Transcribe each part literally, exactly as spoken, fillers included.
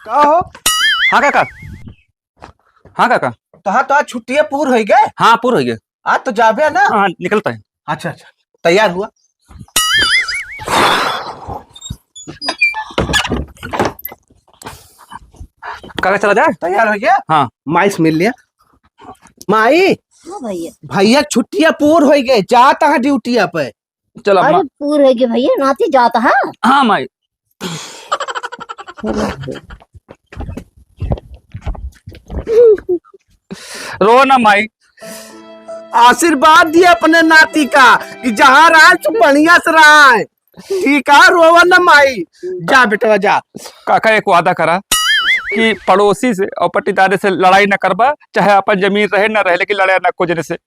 का हो? हाँ काका। हाँ काका। तो हाँ, तो आज छुट्टियाँ पूर होइ गए? हाँ, पूर होइ गए। आज तो जाबे ना? हाँ, निकलता है। अच्छा, अच्छा, तैयार हुआ। काका, चला जाए? तैयार होइ गया? हाँ। माई से मिल लिया। माई, हाँ भैया। भैया, छुट्टियाँ पूर होइ गए, जाता है ड्यूटिया पे। चल अम्मा। अरे, पूर होइ गए भैया, नाती जाता है। हाँ माई। रो ना माई। आशीर्वाद दिए अपने नाती का कि जहाँ रहा तू बढ़िया से रहा है। ठीक है, रोवा ना माई, जा बेटवा जा। काका, एक वादा करा कि पड़ोसी से और पट्टीदारे से लड़ाई ना करबा, चाहे अपन जमीन रहे ना रहे, लेकिन लड़ाई ना को जने से।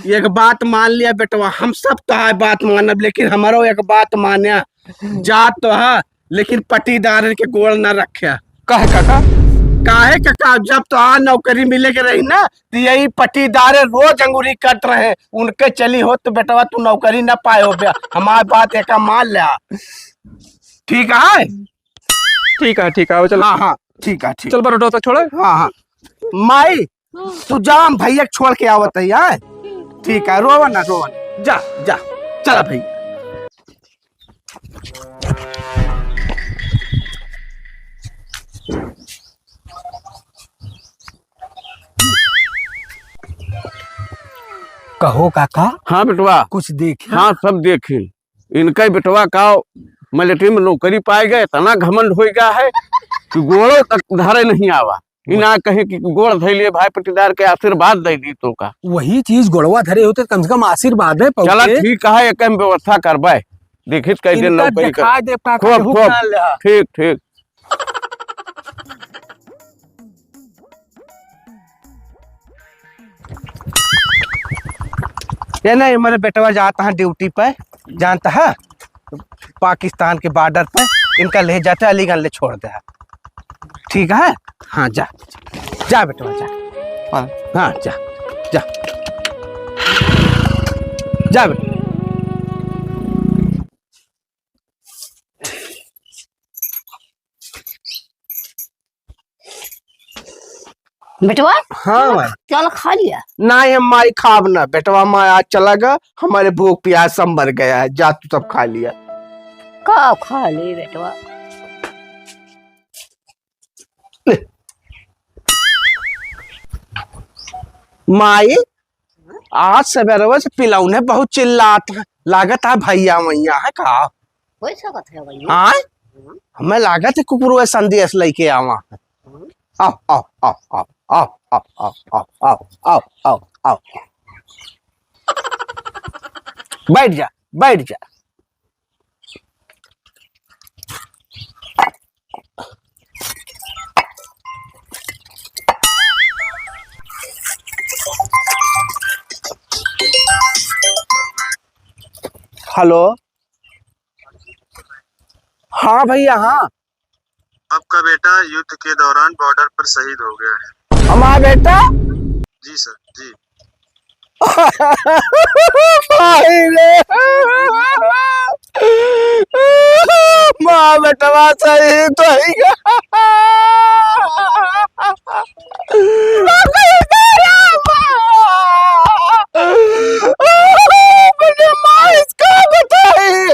एक बात मान लिया बेटवा, हम सब तो है बात मानब, लेकिन हमरो एक बात मान्या, जात तो है, लेकिन पट्टीदारन के गोड़ ना रख्या। काहे काका? काहे काका, जब तो आ नौकरी मिले के रही ना, तो यही पट्टीदारे रोज अंगूरी कट रहे, उनके चली हो तो बेटवा तू नौकरी ना पाए हो बे। हमार बात एक मान लिया, ठीक है? ठीक है, ठीक है, चल। हाँ, हाँ, ठीक है, ठीक। चल, बरोटो तो छोड़े। हाँ, हाँ। माई, तू जा, हम भैया के छोड़ के आवत है, हाँ? ठीक है, रोवा ना, रोवा ना। जा, जा, चला भैया। कहो काका। हाँ बेटवा। कुछ देखे? हाँ, सब देखे। इनका बेटवा का मिलिट्री में नौकरी पाए गए, इतना घमंड हो गया है कि गोड़ों तक धरे नहीं आवा। इ ना कहे कि गोड़ धइले भाई, पट्टीदार के आशीर्वाद दे दी तो का। वही चीज गोड़वा धरे होते, कम से कम आशीर्वाद है चला पहुँचे। ठीक है, एक हम व्यवस्था करबे, देखित कई दिन इनका नौकरी कर। देखा दे, काका खूब, के हुक खूब। ना ले। ठीक, ठीक। ये नहीं, मेरे बेटवा जाता है ड्यूटी पे, जानता है, पाकिस्तान के बॉर्डर पे। इनका ले जाते अलीगंज ले छोड़ दे। ठीक है, हाँ, जा, जा बेटवा, जा। हाँ। हाँ, जा, जा, जा बेटा। बेटवा, हाँ चल, माई। चल खा लिया। नहीं, हम माई खाब ना, बेटवा माई आज चला गया, हमारे भूख प्यास सब मर गया है, जा तू सब खा लिया। का खा ले बेटवा? ले। माई, आज सवेरवा से पिलौने बहुत चिल्लात है, लागत है भैया वैया है का? हो सकत है भैया। आय? हमें लागत है कुकुरवा संदेश लेके आवा है। आओ, आओ, आओ। बैठ जा, बैठ जा। हेलो। हाँ भैया, हाँ। आपका बेटा युद्ध के दौरान बॉर्डर पर शहीद हो गया है। हमारा बेटा? जी सर, जी। भाई रे। माँ बेटवा शहीद होइ गया। अपने माई से का बताई?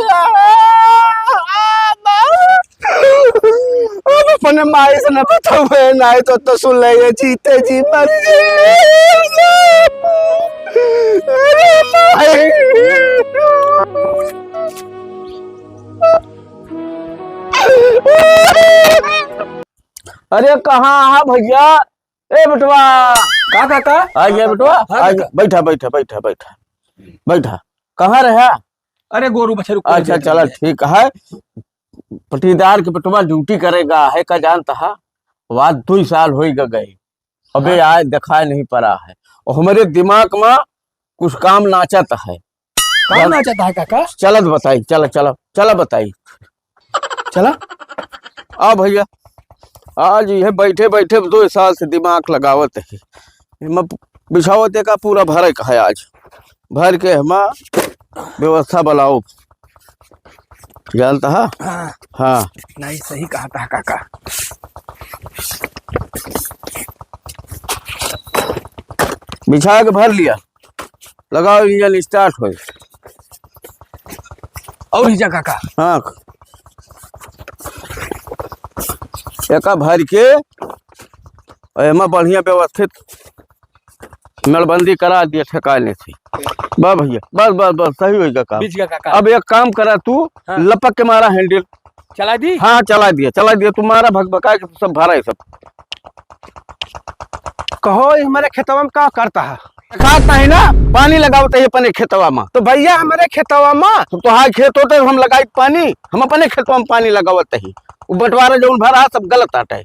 अब अपने माई से न बतावे, नहीं तो, तो सुन ले, ये जीते जी मर जाए। अरे माई। अरे कहाँ है भैया? ए बेटवा। का काका? आ गया बेटवा? हाँ, आ गया। काका। बैठा, बैठा, बैठा, बैठा। बैठा। कहाँ रहा? अरे गोरू बछरू को अच्छा, देख चला, रहे हैं। ठीक है। पट्टीदार के बेटवा ड्यूटी करेगा, है का जानता है? बात दो साल होइ ग-, गए। अबे हाँ। आए दिखाई नहीं पड़ा है। और हमारे दिमाग में कुछ काम नाचत है। काम जान- नाचत है काका? चलत बताई, चला, चला, चला बताई। चला। आ भैया, आज ये बैठे बैठे दो साल से दिमाग लगावत है। एमा बिछावत है का पूरा भरे का है आज। भर के हमा व्यवस्था बनाओ। जानता है? हाँ। हाँ। नहीं, सही कहा था काका। बिछा के भर लिया, लगाओ, इंजन start होए। और ही जगह का? हाँ, एका भर के एमा बढ़िया व्यवस्थित मेड़बंदी करा दिया, ठेकाने से। बस भैया, बस, बस, बस, सही होइगा काम। बीच का काका। अब एक काम करा तू, हाँ। लपक के मारा handle। चला दी? हाँ, चला दिया, चला दिया। तू मारा भकभका के, तू सब भरा है सब। कहो, ये हमारे खेतवा में का करता है? खात नहीं ना, पानी लगावत है अपने खेतवा में। तो भैया, हमारे खेतवा में। तो तोहार खेत होते, हम लगाई पानी, हम अपने खेतवा में पानी लगावत ही। वो बंटवारा जौन भरा, सब गलत आटे।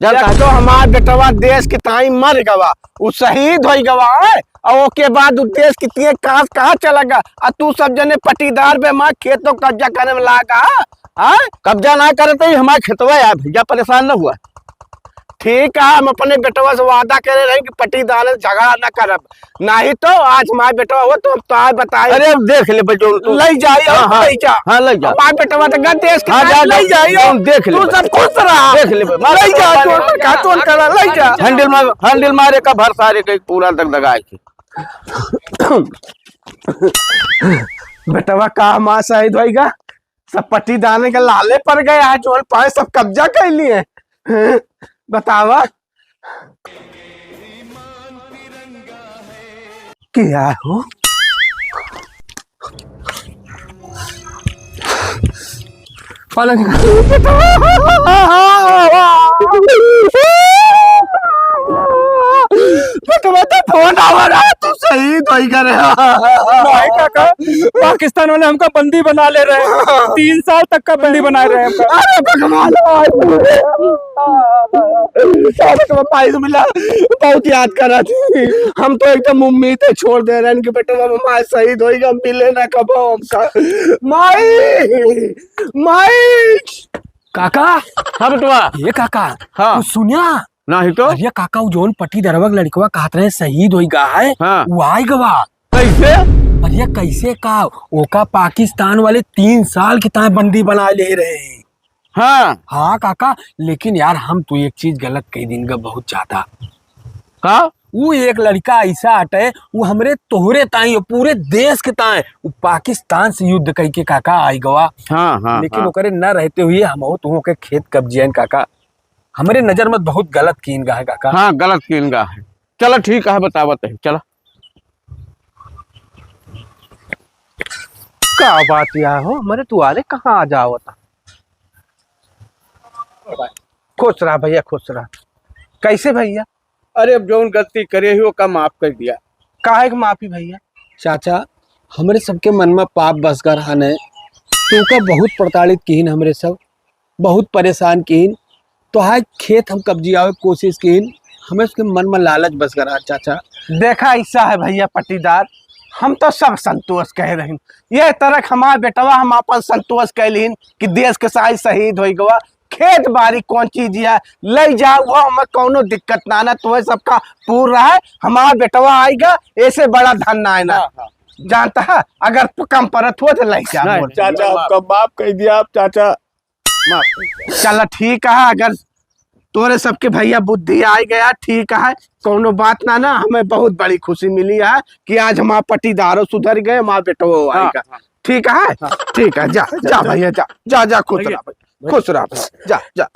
जानता एक है? तो हमार बेटवा देश के ताई मर गवा, उ शहीद होई गवा है, और ओके बाद उ देश के तिए कहाँ, कहाँ चला गा? आ तू सब जने पट्टीदार बे, हमार खेतों कब्जा करे में लागा, हाँ? कब्जा ना करे तो ही हमार खेतवा है भैया, परेशान ना हुआ। ठीक है, हम अपने बेटवा से वादा करे रहे कि पट्टीदार से झगड़ा ना करब, नहीं तो आज हमार बेटवा हो तो हम तो आज बताए। अरे अब देख ले बच्चों तू। ले जाई और हाँ, हाँ। ले जा। हाँ, ले जा। हमार बेटवा तो गद्देश के हाँ, जा, ले जा। जाई और हम देख ले तू बच्चों। सब खुश रहा। देख ले बच्चों। ले जा, चोर का चोर करा, ले जा। Handle मार, handle मारे का भर सारे के पूरा दगदगाए के। बेटवा का हमार शहीद होइगा, सब पट्टीदार के लाले पड़ गए, आज जोन पाए सब कब्जा कर लिए। बतावा। क्या हो? पलंग। बेटवा तो फोन आवा रहा, तू शहीद होई करे। भाई काका, पाकिस्तान वाले हमका बंदी बना ले रहे हैं। तीन साल तक का बंदी बनाए रहे हमका। अरे भगवान, भाई मिला, बहुत याद करा थी। हम तो एकदम उम्मीद है छोड़ दे रहे हैं कि बेटवा हमारे शहीद होइगा, मिले ना कबो हमका। माई, माई। काका। हाँ बेटवा। ये काका, हाँ। तू सुनिया? नाही तो। अरे काका, उ जौन पट्टीदरवा के लड़कवा कहत रहे शहीद होई गा है, हाँ। उ आइ गवा। कैसे? अरे कैसे का? ओका पाकिस्तान वाले तीन साल के ताए बंदी बनाए ले रहे। हाँ। हाँ काका, लेकिन यार हम तो एक चीज गलत कह दिन गा बहुत ज्यादा। का? उ एक लड़का ऐसा हटे, उ हमरे तोहरे ताई और पूरे देश के ताए उ पाकिस्तान से युद्ध करके काका आइ गवा। हाँ, हाँ, लेकिन हाँ। ओकरे न रहते हुए हम हो तुहों के खेत कब्जियन काका। हमरे नजर में बहुत गलत कीन गा है काका। हाँ, गलत कीन गा है। चला ठीक है, बतावत है, चला। का बात या हो, हमरे दुआरे कहाँ आ जावत? खुश रहा भैया, खुश रहा। कैसे भैया? अरे, अब जौन गलती करे ही, ओका माफ कर दिया। काहे के माफी भैया? चाचा, हमरे सबके मन में पाप बस गा रहन है। तू का बहुत प्रताड़ित किहिन हमरे सब, बहुत परेशान किहिन। तोहार खेत हम कब्जियावे के कोशिश किहिन, हमरे सबके मन में लालच बस गा रहन चाचा। देखा, ऐसा है भैया पट्टीदार, हम तो सब संतोष कह रहे हैं। ये तरह हमार बेटवा हम अपन संतोष कह लिहिन कि देश के साथ शहीद होई गवा। खेत बारी कौन चीज है, लई जा, वो हमें कौनो दिक्कत ना, ना, तुम्हें सबका पूरा है। हमार बेटवा आइगा, ऐसे बड़ा धन ना है ना। हाँ, हाँ। जानता है, अगर प-, कम परत हो तो लई जा, नहीं, बोल। चाचा, नहीं, हमका माफ कर दिया आप, चाचा। माफ कर दिया। चला ठीक है, अगर तोरे सबके भैया बुद्धि आइ गया, ठीक है, कौनो बात ना, ना, हमें बहुत बड़ी खुशी मिली है कि आज हमार पट्टीदारो सुधर गए, हमार बेटवो हाँ, आइगा। हाँ। ठीक है? हाँ। ठीक है, जा, जा भैया, जा, जा, जा, खुश रहा भाई, खुश रहा भाई, जा, जा।